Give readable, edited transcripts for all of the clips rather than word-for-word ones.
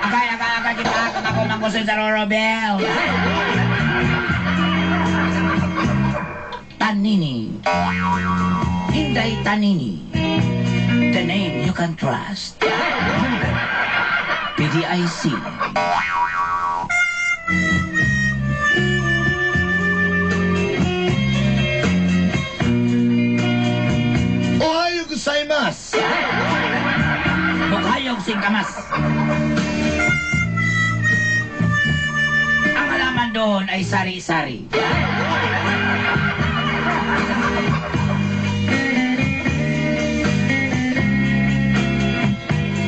Akay, akay, akay, kita ako ako mangkusin sa Rorobel. Tanini. Inday Tanini. The name you can trust. Member, PDIC. Ohayo gozaimasu! Bukhayog singkamas. Ang halaman doon ay sari-sari.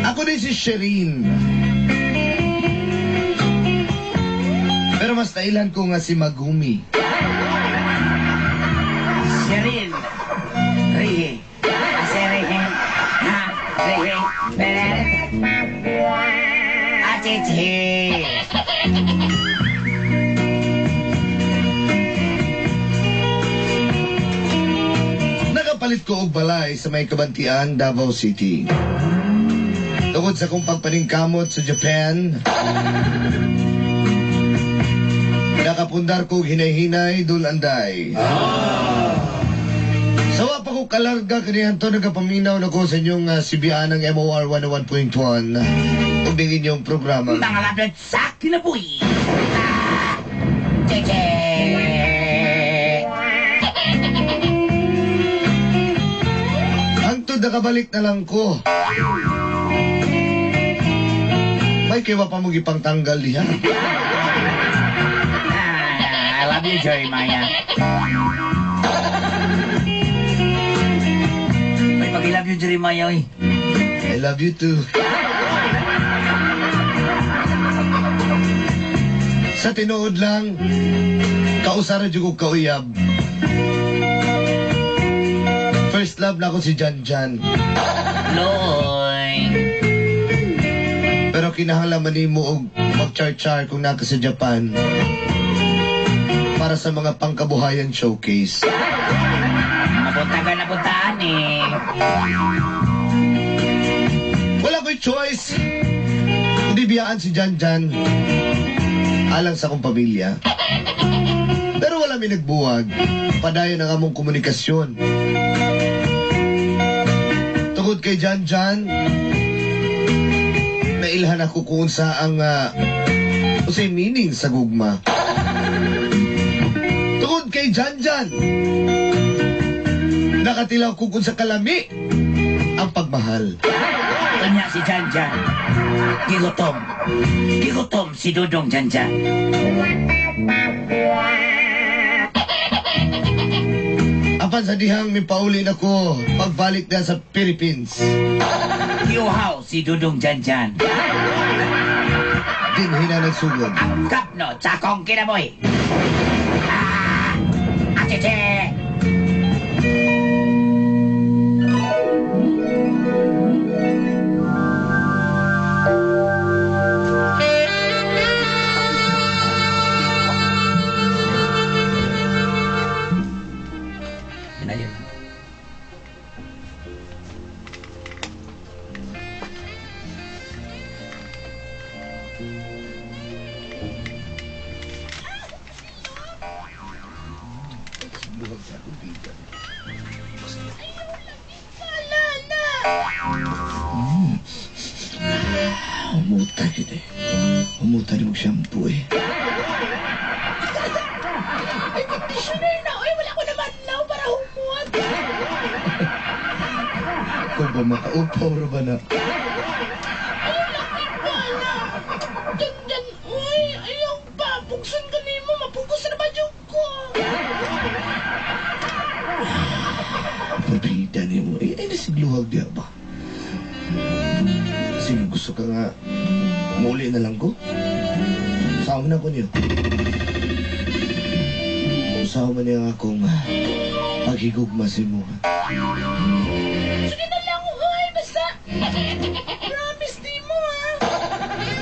Ako din si Shireen. Pero mas nailan ko nga si Magumi. Cheryl. Rihe. Aserihe. Ha. Rihe. Bere. Achichi. Nakapalit ko og balay sa may kabantian, Davao City. Tungod sa kong pagpaningkamot sa Japan, nakapundar ko og hinay-hinay dul anday. Sawa pa ko kalarga kaniadto, nagapaminaw na ko sa inyong CBN ng MOR 101.1 ug ning inyong programa. Mga lapit sa kinabuhi. Ah, Cheche. Hangtod nakabalik na lang ko. May kay wa pa mo gipangtanggal diha. Ah, I love you, Jeremiah. May pag-I love you, Jeremiah, oy. I love you too. Sa tinuod lang, kausara jud ko kauyab. First love na ako si Jan Jan. Loy. Pero kinahanglan man nimo og mag-char-char kung naa ka sa Japan para sa mga pangkabuhayan showcase. Mapunta ka na puntaan eh. Wala ko'y choice. Hindi biyaan si Jan Jan. Alang sa akong pamilya. Pero wala mi nagbuwag. Padayon ang among komunikasyon. Tungod kay Jan Jan, nailhan ako kung sa ang unsay meaning sa gugma. Tungod kay Jan Jan, nakatilaw ko kung sa kalami ang pagmahal. Kanya si Jan Jan. Gigutom. Gigutom si Dudong Jan Jan. Apan sa dihang mipauli na ko pagbalik na sa Philippines. Giuhaw si Dudong Jan Jan. Dinhi na nagsugod. Ang kapno, tsakong kinaboy. Ah! Acheche! Yun na yun. Luwag sa akong bigan. Umuta kita eh. Umuta ni mag-shampoo eh. Ay, conditioner na. Oy, wala ko naman law para humot. Kung ba makaupaw ra ba na? Ay, laki pala. Diyan, diyan. Uy, ayaw pa. Pugson ka nimo. Mapugos na ba yung ko? Pabida ni mo. Ay, ay nasigluhag diya ba? Kasi gusto ka nga, muli na lang ko. Sama na ko niyo. Sama niya nga akong paghigugma si mo. Sige na lang, uy. Basta, promise di mo, ha?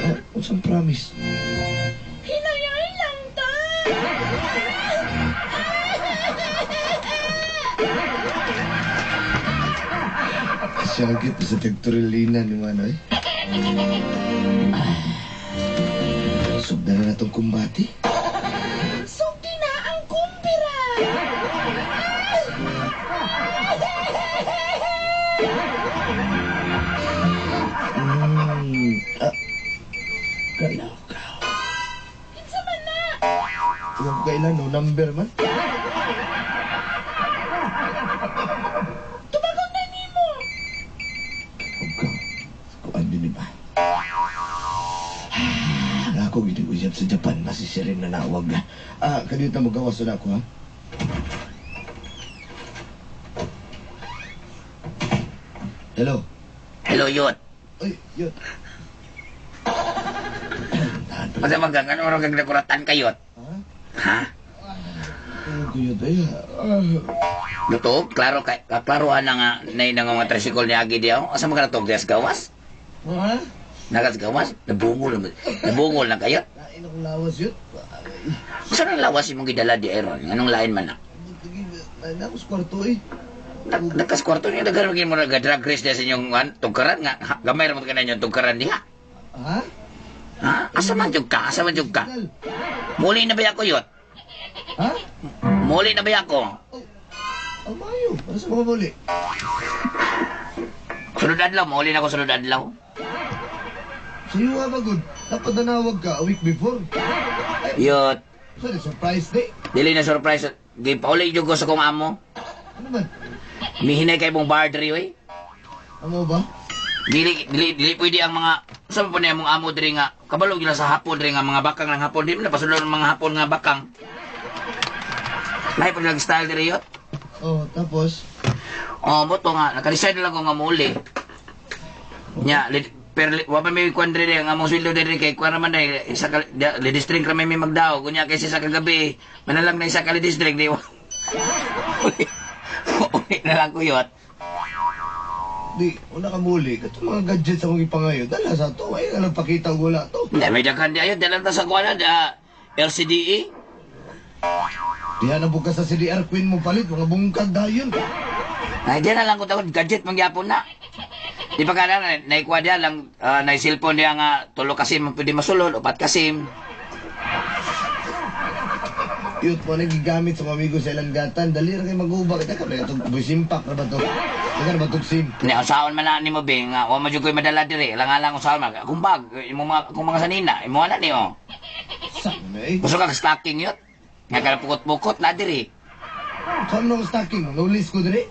Ah, unsang promise? Hinayay lang ta. Siyagit sa tagturilina ni Manoy. Sugdan na natong kumbati. Sugdi na ang kumpira. Ah. Kaloka. Kinsa man na? Huwag kailan, no number man. Tubagon na nimo. Huwag ka. Kuan din ba? Ang ako giniusap sa Japan, masisirin na nawag. Ah, kanito magawas na ako, ha? Hello. Hello, Yot. Ay, yun. Tahan pala. Kasi magkakano oras kag nakuratan ka, Yot? Ha? Ha? Ay, kuyot, ay. Ah. Luto, klaro kay klarohan na nga na nga mga tricycle ni Agi diyaw. Asa man ka natog diya sa gawas? Ha? Nagas gawas? Nabungol na nabungol na kayo. Lain akong lawas yun. Ay, Asa nang lawas imong gidala di Aaron? Anong lain man na? Lain ako sa kwarto eh. Nagkas kwarto niya daghan magin mo nag drag race diya sa inyong tugkaran nga gamay ra man ka na inyong tugkaran diha. Ha? Ha? Asa man jud ka? Asa man jud ka? Muli na ba ako yot? Ha? Muli na ba ako? Ang mayo. Para sa mga muli. Sunod adlaw, muli na ako sunod adlaw. Sa iyo nga ba, good? Dapat nanawag ka a week before. Yot, So, di surprise day. dili na surprise. Di pauli jud ko sa kong amo. Ano man? Mihinay kay mong bar diri oy. Amo ba? Dili dili dili pwede ang mga sa po niya mong amo diri nga kabalo gila sa hapon diri nga mga bakang ng hapon di man napasulod ng mga hapon nga bakang. Lahi po nilang style diri yot. Oh, tapos? Oh, boto nga naka-decide na lang ko nga muli. Nya, pero wa pa may kwan diri ang among sweldo diri kay kwan raman dai isa ka ladies drink ra may magdaog kunya kay sa kagabi manalang na isa ka ladies drink di uli, uli na lang ko yot. Di, una ka muli. Katong mga gadgets akong ipangayo. Dala sa to. Ay, alam pakita ang wala to. Hindi, may daghan di ayo dala ta sa kuan LCDE. Diyan na bukas sa CDR Queen mo palit. Mga bungkag dayon. Ay, diyan na lang ko tawag gadget mangyapon na. Di pa kana na naikuha diya lang na cellphone diya nga tulo ka SIM pwede masulod upat ka SIM. Yut mo nagigamit sa mga amigo sa ilanggatan. Dali ra kay mag-uba. Kita ka ba itong simpak na ba to? Kita na ba itong sim? Ni usaon man na nimo be nga wa man jud koy madala diri. Lang-alang usaon man. Akong bag, imo mga akong mga sanina, imo na ni oh. Sa na eh. Gusto ka stocking yot? Nga ka pukot-pukot na diri. Saan mo stocking? Nulis ko diri.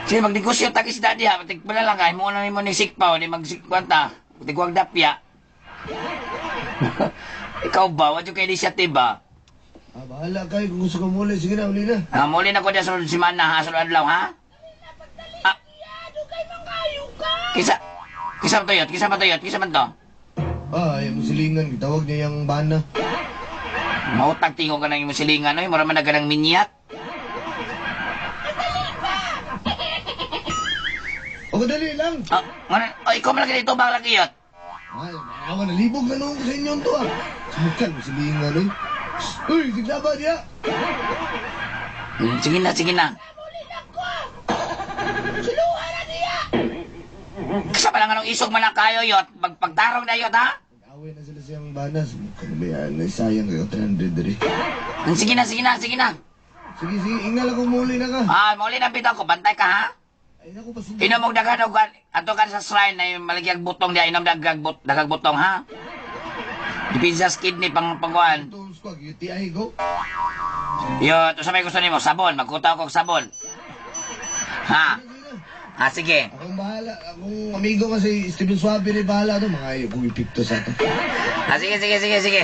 Sige magnegosyo ta isda diha, tigpala lang ka, imo na nimo ni sikpaw ni magsikwan ta. Tigwag dapya. Ikaw ba, wa jud kay initiative ba? Ah, bahala kayo kung gusto ka muli. Sige na, uli na. Ah, muli na ko diya sa semana ha, sa adlaw ha. Ah, Dugay man kayo ka. kisa kisa man to yot, kisa man to yot, kisa man to. Ah, ay mo silingan. Gitawag niya yung bana. Mautag tingo ka ng imong silingan oy, mura man na ganang minyat. O, kadali lang. Ah, ngano, oh, ikaw man lagi dito ba lagi yot? Ay, awa na libog na noon ko sa inyo to ah. Subukan mo silingan eh. Uy, sigla ba niya? Sige na, sige na. Suluhan na niya. Kisa pa lang anong isog man na kayo yot, magpagtarong na yot ha. Away na sila siyang bana. Subukan ba yan? Ay, sayang kayo, 300 diri. Sige na, sige na, sige na. Sige, sige, ingal ako muli na ka. Ah, muli na bitaw ko, bantay ka ha. Ay, naku, pasunod. Inom og daghan og ato ka sa shrine na yung malagyag butong diya, inom daghag but, daghag butong ha. Depensa sa kidney pang pangkuan. Itong squad, UTI, go. Yo, to sa may gusto nimo, sabon, magkutaw kog sabon. Ha? Ah, sige. Akong bahala. Akong amigo kasi Steven Suave ni bahala to. Mga ayaw kong ipikto sa to. Ah, sige, sige, sige, sige.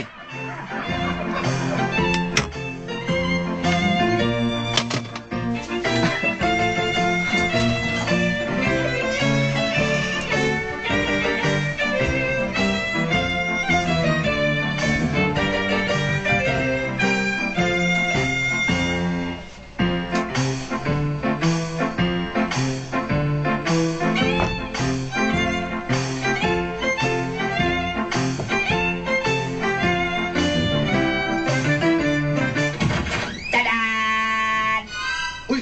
Tadan! Uy!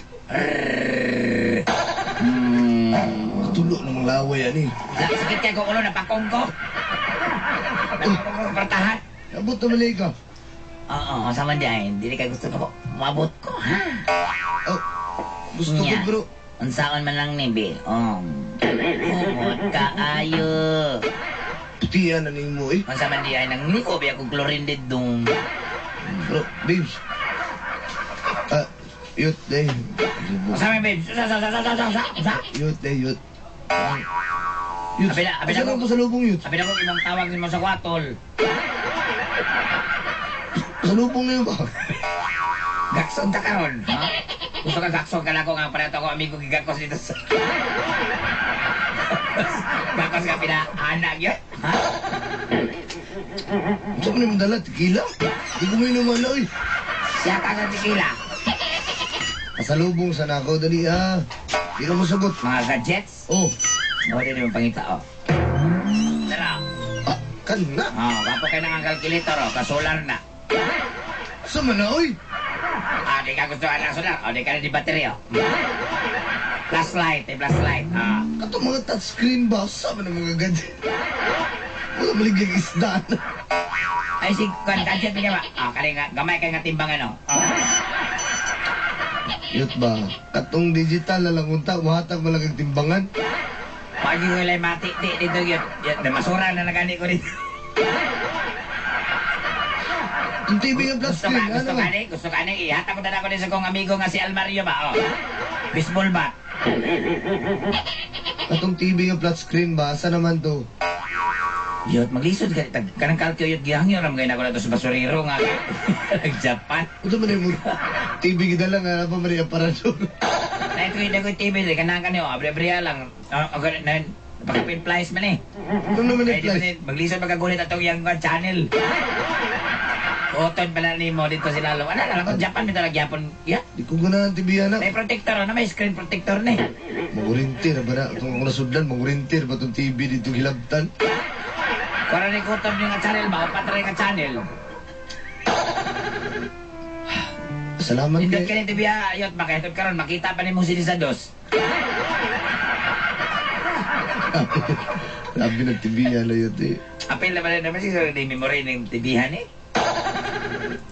laway ani. Sakit kay ko ulo napakong ko. Napakong ko partahan. Abot na malay ka. Oo, sama diyan. Dili ka gusto ko. Mabot ko, ha? Oh, gusto ko Nya. bro. Unsaon man lang ni Bill. Oh. Humot kaayo. Putian na nimo eh. Unsa man di ay nang liko biya kog chlorine didong. Bro, babes. Ah, yut eh. Unsa man, babe? Sa sa sa sa sa sa sa. Yut eh, yut. Yut. Abi na Asa ko- lang ko sa lubong yut? Sabi na ko imong tawag nimo sa kwatol. Sa lubong niyo ba? Gakson ta karon, ha? Gusto ka gakson ka na ako nga pareto ako amigo gigakos dito sa. Gakos ka pina-anag yun, ha? Unsa man imong dala? Tequila? Di ko may naman oy. Siya ka sa tequila. Pasalubong sa nako dali ah. Di ka mosugot. Mga gadgets. Oh, Wala din yung pangita, oh. Tara. ah, kan na. Oh, wapo kayo ng calculator, oh. Kasolar na. Sa man na oy. Ah, di ka gusto ng solar. Oh, di ka na di battery, oh. Flashlight, eh, flashlight. Ah. Katong mga touchscreen ba? Sa man ang mga gadget. Wala maligyan isda na. Ay, si kwan, gadget bigyan ba? Ah, kani nga, gamay kay nga timbang ano. Oh. Yut ba? Katong digital na lang unta, muhatag mo lang ang timbangan. Pagi ko ilay mati, di, dito yun. Yun, masura na nagani ko dito. Ang TV nga flat Gusto ka, screen, gusto ano ka man? ni, gusto ka ni. Ihatag ko na ako din sa kong amigo nga si Almario ba? Oh. Baseball bat. Katong TV nga flat screen ba? Asa naman to? Yot, maglisod ka. Tag, kanang kalkyo yot, gihangyo ramgay na ko na to sa basurero nga. Nag-Japan. Ito man yung TV gidala nga na pa man yung aparador. Ay, ito yung TV, di kanang kanyo, abre-abreha lang. Oh, oh, na, napakapin plies man eh. Ano naman Ay, yung di ba flash? ni, maglisod magkagulit atong yung channel. Oton pala ni mo dito si Lalo. Ano lang, kung Japan, may talaga Japon. Yeah. Di ko ganahan TV anak. May protector, ano? May screen protector na eh. Mangurintir ba na? Itong ako nasudlan, mangurintir ba itong TV dito gilabtan? Kung ni kutob yung channel ba? O patry ka channel. Salamat Nindot kay. ka ni TV, ah, yot, makahitod ka ron. Makita pa ni mo sila sa dos. Sabi ng TV yan na yun eh. Apil na pala naman siguro di memory ng TV-han eh.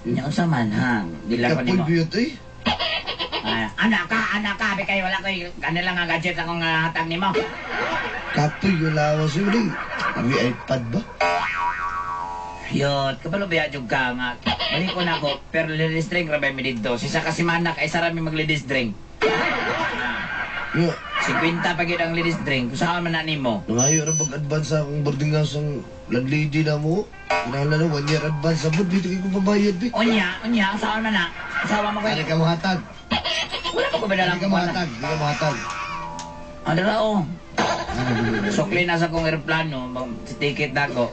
Nya unsa man ha? Di lang ko Kapoy nimo. ko yun eh. Ah, anak ka, anak ka, abi kayo wala koy kanila nga gadget akong hatag nimo. Kapoy yung lawas yun eh. May iPad ba? Yot, kabalo ba jud ka nga. Balik ko na ako, pero ladies drink ra ba mi didto. Si sa kasimana kay sara mi mag ladies drink. Nga, 50 pa gyud ang ladies drink. Saan man na nimo? nangayo ra pag-advance sa akong boarding house ang landlady na mo. Kinahanglan na 1 year advance sa board. Dito kayo ko babayad eh. Unya, unya, saan man na? Asawa mo ko. Dali ka mahatag. Wala pa ko ba Dali dalang ka mahatag. Dali ka mahatag. Ano ra oh. Ano, Sukli na sa kong eroplano, ticket na ako.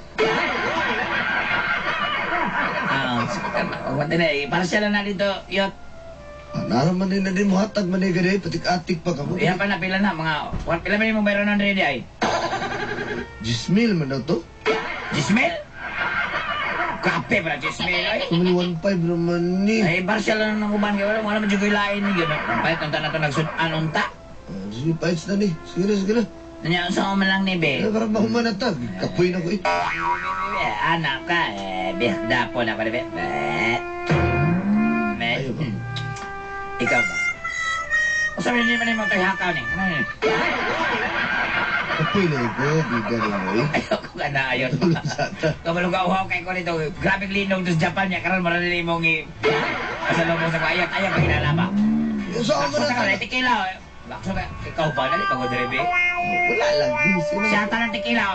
Ah, wala na eh. Para siya lang na dito, yot. Ah, naraman din na din mo hatag man eh gani patik-atik pa ka mo. Iyan pa na, pila na, mga, pila man yung bayro ng ready ay? Jismil man daw to. Jismil? Kape pa na, Jismil, ay. Tumali 1.5 naman ni. Ay, partial lang ng uban, kaya wala, wala man dyan lain. Yun, palit, unta na ito, nagsudan, unta. Ah, sige, paits na ni. Sige na, sige na. Nanya, unsa man lang ni, be. Eh, para mahuman na ta. Kapoy na ko eh. Eh, anak ka, eh, bihda po na ko, be. Be. Be. Ayaw ba? Ikaw ba? O sabi hindi man mo tayo hakaw ni. Ano yun? Kapoy na ko. Biga ni mo eh. Ayaw ko ka na, ayaw. Tulog sa ta. Kabalo ka, uhaw kay ko nito. Grabe linog doon sa Japan niya. Karon marali mong i... Pasalubong sa ko. Ayaw, ayaw, pag ba? Saan Bakso ka ka, na? na, tequila. Bakso ka, ikaw ba? Dali, pagod rin, be. Wala lang. Sige na. Siya ng tequila.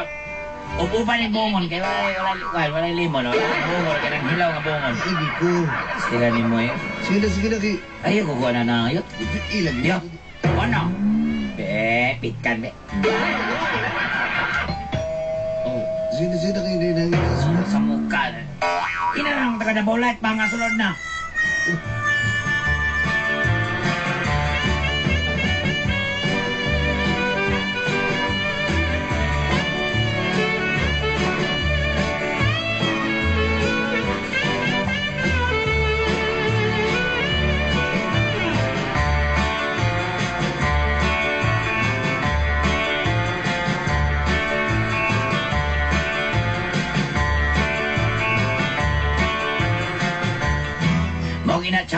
Upo ni bungon. Kaya wala, wala, wala, wala limon. No? Bungon, kaya nang hilaw nga bungon. Sige ko. Sila ni mo eh. Sige na, sige na kay. Ayaw, kukuha na na. Ayot. Ilan Yo. Ano? Be, pitkan, be. Oh, sige na, sige na kay. Hindi na. Sa mukha. Inarang taga na bolat, mga sulod na.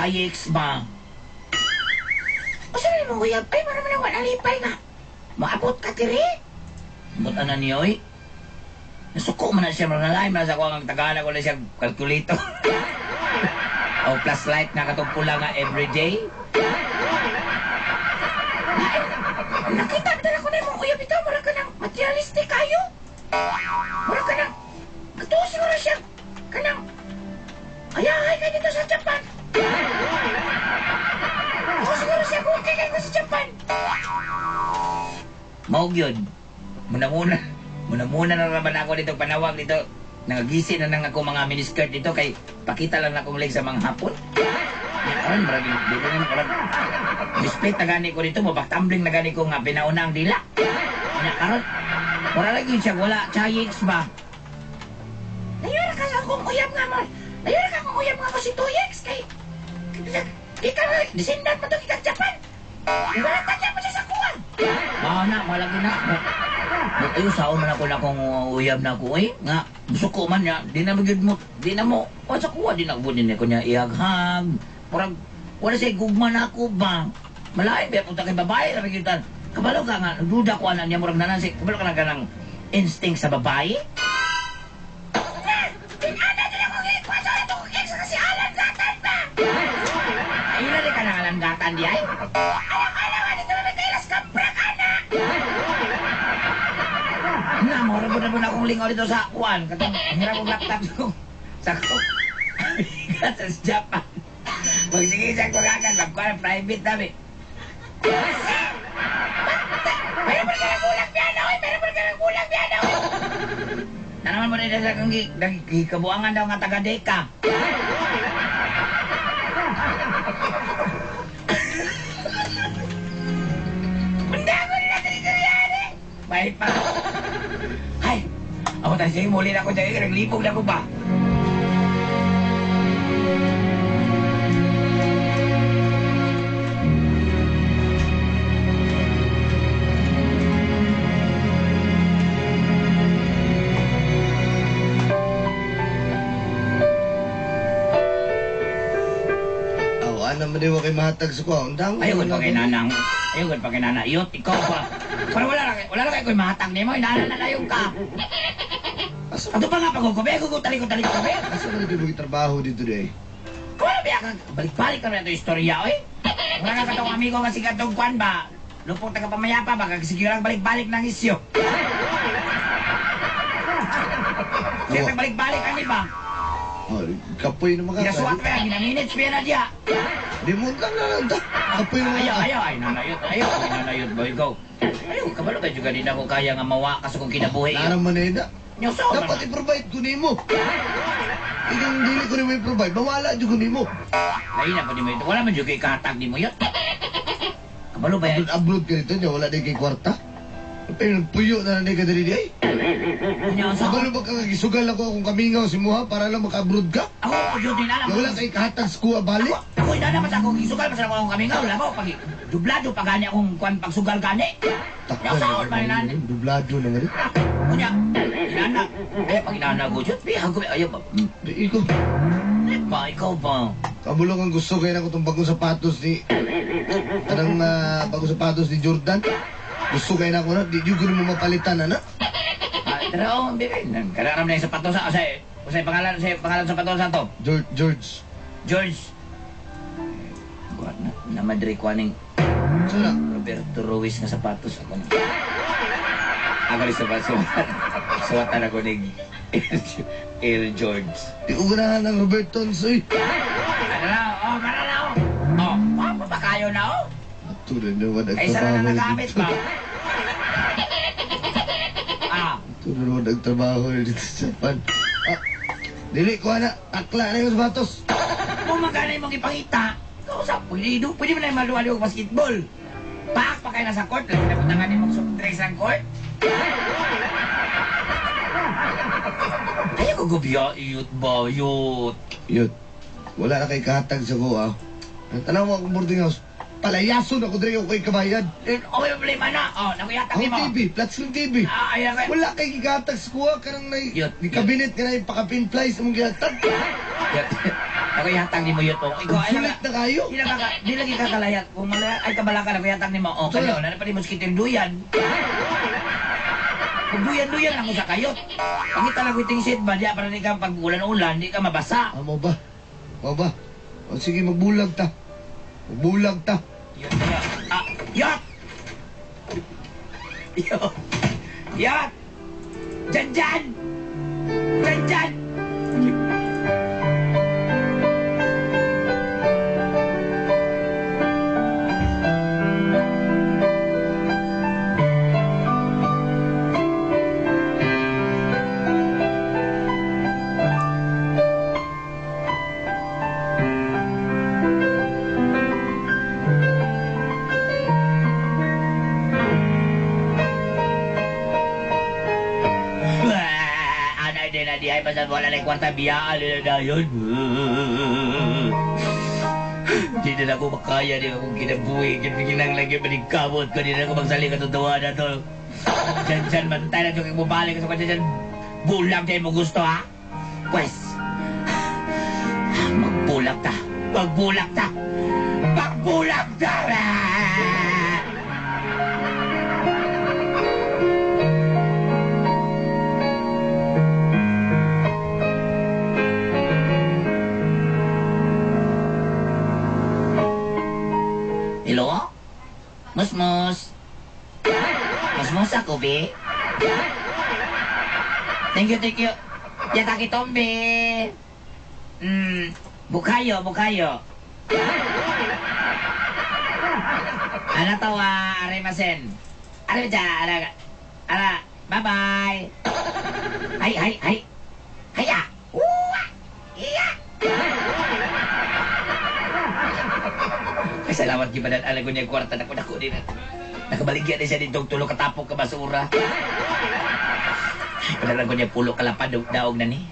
Chayeks ba? Usa na mo uyab ay mara man ang alipay nga. Maabot ka diri. Ambot ana niya oy. Nasuko man na siya, manalay man na sa kuha ang tagala ko na siya kalkulito. O plus light na katong pula nga everyday. Nakita na ko na imong uyab ito, mura ka ng materialistic kayo. Mura ka ng, katuo siguro siya, kanang, ayahay ka dito sa Japan. Ako siguro siya, kung okay kayo sa Japan. Maug yun. Muna-muna. Muna-muna na naman ako dito, panawag dito. Nangagisi na nang ako mga miniskirt dito kay pakita lang akong leg sa mga hapon. Karon marag dito na marag display na gani ko dito, mabak-tumbling na gani ko nga pinauna ang dila. Nya karon wala lagi siya, wala chayeks ba? Nayura ka akong uyab nga mo. Nayura ka akong uyab nga mo si Toyex kay ikaw descendant mo to gikan Japan. Wala tanya mo siya sa kuha. Mao na, malagi na. Ayo saon man ako na akong uyab na ako eh. Nga, suko man niya, di na magyud mo, di na mo. O sa kuha, di na din ko niya ihaghag. Murag, wala siya gugma na ako ba? Malain ba, punta kay babae, na magyud. Kabalo ka nga, duda ko ana niya, murag nanansi. Kabalo ka na ka ng instinct sa babae? Tinana din ako ikuha sa itong ex kasi Alan Gatan ba? Ayun na rin ka ng Alan Gatan di ay? Alang-alang, dito na kailas kamprak, ana! Na, mahurag na po na akong lingaw dito sa kuwan. Katong, hirap kong laptop ko. Sa ko. Sa Japan. Magsige siya kuragan, magkuhan, private namin. Meron pa ka ng gulang piano, eh! Meron pa ka ng gulang piano! Na naman mo na sa kang kabuangan daw nga taga-deka. Mandago nila dito yan eh! May pa. Ay! Ako tayo sa'yo, muli na ako dyan. Naglibog na ko ba? Aw, ana man di wa kay mahatag sa kuha. Undang. Ayaw pa kay nanang. Ayaw pa kay nana. Iyot, ikaw pa. Pero wala na kayo ko'y mahatag nimo. Inana na layo ka. Ato pa nga pagkukubi, talikod kabe. Asa man di mo trabaho dito day? Kung ano ba ka balik-balik kami na ito istorya, oy. Wala ka katong amigo kasi katong kwan ba? Lupong taga pamayapa ba? Kagsigyo lang balik-balik ng isyo. Sige, balik-balik ang iba. Oh, kapoy na mga Ginasuwat pa yan, ginaminits pa yan na diya. Remote lang na lang ta. Kapoy na Ayaw, ayaw, ay nanayot, ayaw, ay nanayot ba ikaw? Ayaw, kabalo kayo juga din ako kaya nga mawa kaso kung kinabuhi. Naram man na. Nyo, so, Dapat i-provide ko nimo. Ikaw dili ko nimo i-provide, mawala jud ko nimo. Lain na pa di mo ito. Wala man juga ikahatag ni mo yun. Kabalo ba yan? Abroad ka dito niya, wala din kay kwarta. Pero nagpuyo na lang ka diri di ay. Kabalo ba ka gisugal ako akong kamingaw si Muha para lang maka-abroad ka? Ako, yun din alam. Wala kay kahatag sa kuha balik. Ako, ina naman sa akong gisugal, basta ako akong kamingaw. Wala mo, pag dublado, pag gani akong kuan pagsugal gani. Takpan man inana. Dublado na nga rin. Kunya, inana. Ay, pag inana ko, Diyos, bihag ko, ayaw ba? Di ikaw. Ba, ikaw ba? Kabulong ang gusto kaya na ko itong bagong sapatos ni... Kanang bagong sapatos ni Jordan. Gusto kaya na ako na, di ko mo mapalitan, ana. Pero, oh, bebe, kailangan na yung sapatos sa... Usay pangalan, usay pangalan sa sapatos sa to? George, George. George. Kuha na, na Madrid ko aning Saan na? Roberto Ruiz nga sapatos ako na. Ako rin sapatos. Suwatan ako ni Air George. Di ko ganahan ng Roberto Nsoy. Ano na, oh, para na, oh. Oh, wapo pa kayo na, oh. Ito na naman Ay, isa na nagtrabaho nagamit dito. ba? Ah, Ito na naman nagtrabaho dito sa Japan. Ah, dili ko na, takla na yung sapatos. Kung magkano yung ipangita, ikaw sa, pwede, pwede mo na yung maluwali og basketball. Paak pa kayo na sa court, lagi na puntangan yung soft drinks ng court. Ayaw ko gubya, iyot ba, iyot. Yun. Wala na kay kahatag sa ko, ah. Ang tanaw mo akong boarding house. Palayason ako diri ako kay kabayan. Eh, okay, problema na. Oh, nakuyatag Ang mo. TV, flat screen TV. Ah, ayaw ko. Wala kay gigatag sa kuha kanang nay Yun, gi cabinet ka na yung pakapin flies among gihatag. Yot. Ako ihatag nimo yun po. Ikaw ay Sulit na kayo. Di na ka, di lagi kakalayat. Kung mala, ay kabalaka na ko ihatag nimo. O, Sorry. kanyo, na pa nimo skitin duyan. Kung duyan-duyan lang ko sa kayot. Pangita lang ko iting seat ba, diya para di ka pag ulan-ulan, di ka mabasa. Ah, mo ba? Mo ba? O sige, magbulag ta. Magbulag ta. Yun, yun. Ah, yot! Yot! Yot! Diyan, diyan! Diyan, diyan! Wah, anay din na di ay basta wala na yung kwarta biyaan nila na yun. Di na ako makaya, di ako kinabuhi. Kinaginang lagi manigkamot ko, di na ako magsaling katutuwa na to. Diyan, diyan, mantay na ito kay bumalik. Kasi dyan, dyan, bulag tayo mo gusto, ha? Pwes, magbulag ta. Magbulag ta. Magbulag ta! Ah! Hello? Musmus? Musmus ako, be? Thank you, thank you. Yataki tombe. Bukayo, bukayo. Ano to, arimasen? Ano ba dyan? Ara, ara, bye-bye. Ay, ay, ay. Haya! Uwa! Iya! Ay, salamat gibadan ala ko niya kwarta nako nako din. Nakabaligya din siya dito tulo katapok ka basura. Ay, padalan ko niya pulo kalapad daog na ni.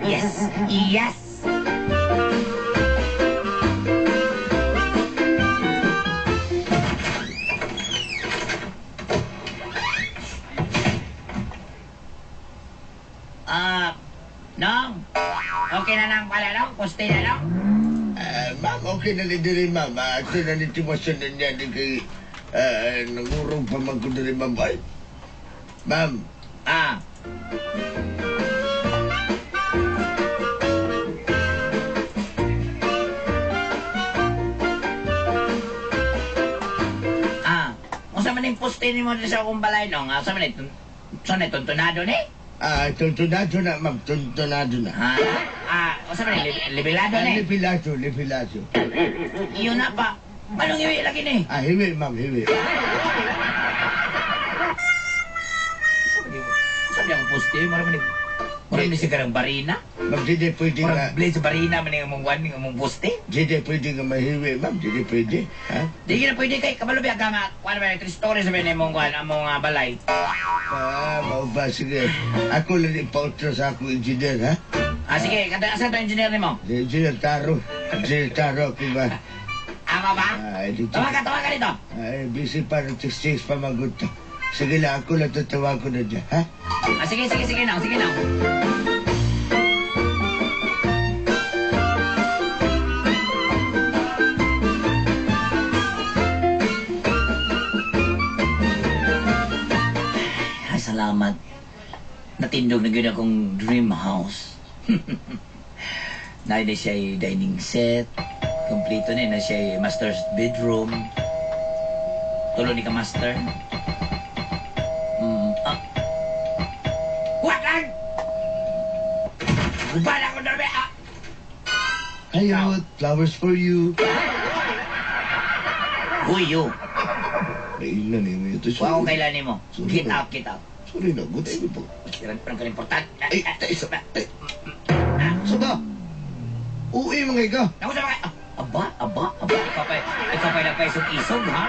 Yes! Yes! Ah, Nong! Okay na lang pala, Nong? Poste na, Nong? Ah, ma'am, okay na rin diri, ma'am. Ah, ito na ni Timosyo na niya di kay nangurong pa man ko diri, ma'am. Ay, ma'am, Ah. Ah, unsa man ning poste nimo diri sa akong balay nong? Ah, unsa man ni unsa ni tuntunado ni? ah, tuntunado na, ma'am. Tuntunado na. Ha? Ah, unsa man ni libilado Ah, ni? lipilaso, lipilaso. Iyo na pa. Manong iwi lagi ni? Ah, hiwi, ma'am, hiwi. Unsa man ang poste? Mura man ni mura ni siya karang barina. Ma'am, di di pwede nga, Mura blaze barina man ning among wan ning among poste. di di pwede nga mahiwi, ma'am. Di di pwede. Ha? Di gina pwede kay kabalo biya ka nga kuan ba three stories ba nimong kuan among balay. Ah, mao ba, sige. Ako lang ipautro sa akong engineer, ha? Ah sige, kada asa to engineer nimo? Si Engineer Taro. Engineer Taro, ako ba? Ama ba? Ah, dito. Tawagan, tawagan dito. Ay, busy pa ng 6 pa maguto. Sige lang, ako lang tatawag ko na dyan, ha? Ah sige, sige, sige na, sige na. Ay, salamat. Natindog na gyud akong dream house. Naa na siya dining set. Kompleto na na siya master's bedroom. Tulo ni ka master. Ah. What lang? Guba na ako dorme. Ah. Ayot, flowers for you. Huy, you. Naina ni mo ito. Wa ko kailan nimo. Sorry. Get out, get out. Sorry na, good ay po. Kiran parang kalimportan. Ay, tay, isa. Tay. Sa ba? Uwi mga ika. Naku sa mga... Ah, aba, aba, aba. Ikaw pa nagpaisog-isog, ha?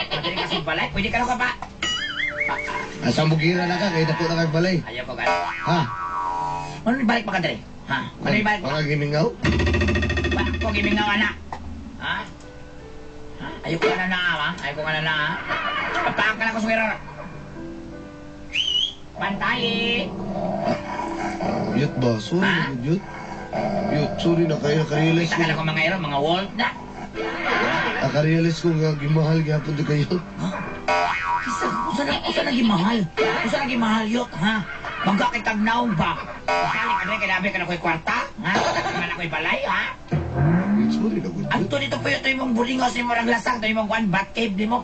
Madali ka sa balay. Pwede ka na ka pa. Asa mo gira na ka, kaya dako na kag balay. Ayaw ko ka. Ha? Ano balik pa ka dre? Ha? Ano balik pa? Mga gimingaw? Wala ko gimingaw, anak. Ha? Ha? Ayaw ko na na, ha? Ayaw ko na na, ha? Papaang ka na ko swearer. Pantay! Yut ba? Sorry, Ha? yut. Yut, sorry na kayo. Nakarealize Kita ko. ka na ko mga ero, mga wall na. Nakarealize ko nga gimahal gihapon di kayo. Kisa, usa na gimahal. Usa na gimahal yot, ha? Bangga kay kag naong ba? Kali ka rin, kinabi ka na ko'y kwarta, ha? Man ako'y balay, ha? Yut, sorry na gud. Anto dito po yun, ito yung bulingos ni mo ng lasang, ito yung one bat cave ni mo.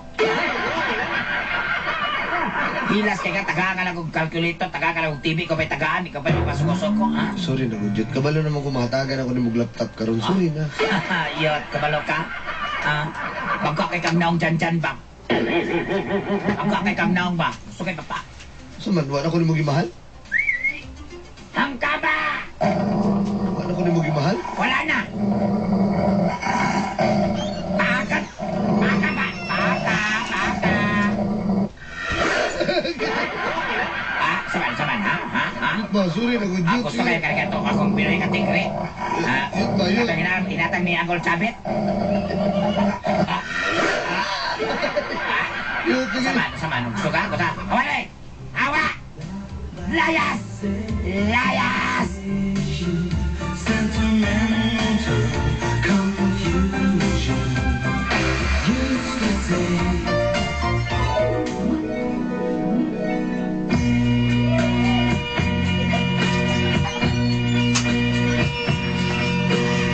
Hilas kay ka, tagaan ka lang kong calculator, tagaan ka lang kong TV, ikaw pa'y tagaan, ikaw pa'y magpasuko-suko, ha? Sorry na gud. Yut, kabalo naman ko mahatagan ako ni mong laptop karon. Sorry na. Yot, kabalo ka? Ha? Bangka kay kang naong dyan-dyan ba? Bangka kay kang naong ba? Gusto kay papa. So man, wala ko ni mong gimahal? Hangka ba? Wala ko ni mong gimahal? Wala na! Paka! Paka ba? Paka! Paka! Ah, saman, saman, ha? Ha? Ha? Yut ba, sorry na gud. Ah, Yut, gusto kayo kaya to akong Pinoy katikre. Ha? Yut ba, yut? Atang inatang ni Angol Chabit. Yut, sige. Saman, saman. Gusto ka? Gusto ka? Awa na eh! Awa! Layas! Layas! Sentimental confusion. Used to say